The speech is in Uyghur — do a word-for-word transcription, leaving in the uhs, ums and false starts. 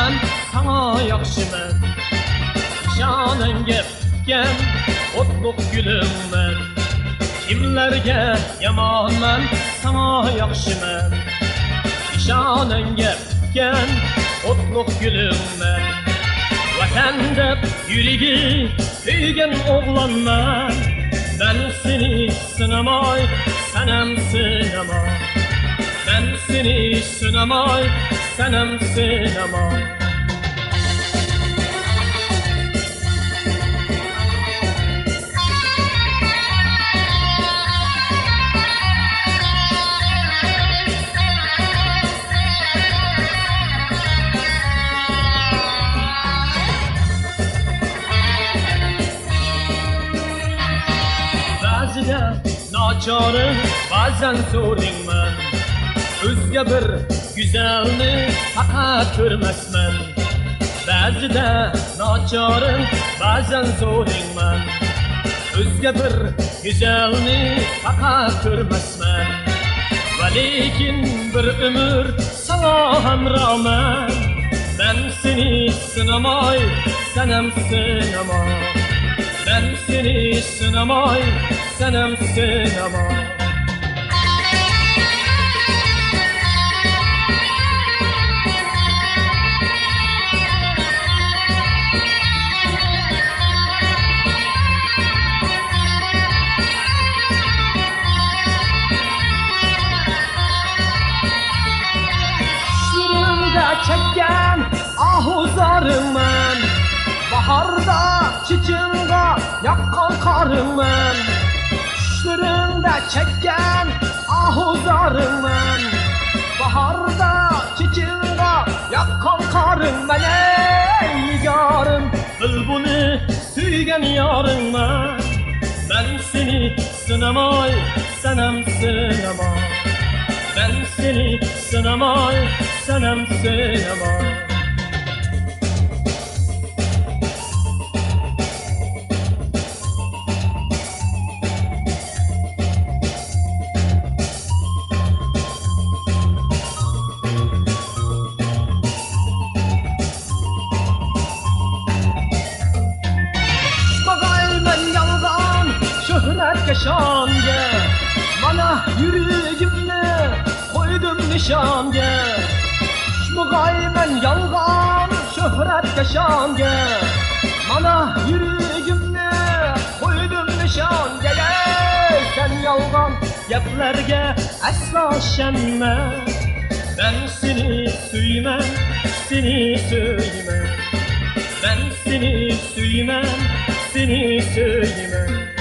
ساڭا ياخشىمەن، ئىشانەڭگە پۈتكەن ئوتلۇق گۈلۈڭمەن. كىملەرگە يامانمەن، ساڭا ياخشىمەن، ئىشانەڭگە پۈتكەن ئوتلۇق گۈلۈڭمەن. ۋەتەن دەپ يۈرىكى كۆيگەن ئوغلانمەن. مەن سېنى سىنىماي، سەنەم سىنىما. مەن سېنى سىنىماي، سەنەم سىنىما. بەزىدە ناچارىم، بەزەن زورۇڭمەن. ئۆزگە بىر گۈزەلنى پەقەت كۆرمەسمەن. بەزىدە ناچارىم، بەزەن زورۇڭمەن. ئۆزگە بىر گۈزەلنى پەقەت كۆرمەسمەن. ۋەلىكىن بىر ئۆمۈر ساڭا ھەمراھمەن. مەن سېنى سىنىماي، سەنەم سىنىما. مەن سېنى سىنىماي، سەنەم سىنىما. چۈشلىرىمدە چەككەن ئاھۇ زارىڭمەن، باھاردا چېچىڭغا ياغقان قارىڭمەن. چۈشلىرىمدە چەككەن ئاھۇ زارىڭمەن، باھاردا چېچىڭغا ياغقان قارىڭمەن. ئەي نىگارىم، بىل بۇنى، سۆيگەن يارىڭمەن. مەن سېنى سىنىماي، سەنەم سىنىما. مەن سېنى سىنىماي، سەنەم سىنىما. چۈشمىغايمەن يالغان شۆھرەتكە، شانگە. مانا يۈرىكىمنى قويدۇم نىشانگە. چۈشمىغايمەن يالغان شۆھرەتكە، شانگە. مانا يۈرىكىمنى قويدۇم نىشانگە. ئەي سەن يالغان گەپلەرگە ئەسلا ئىشەنمە. مەن سېنى سۆيىمەن، سېنى سۆيىمەن. مەن سېنى سۆيىمەن، سېنى سۆيىمەن.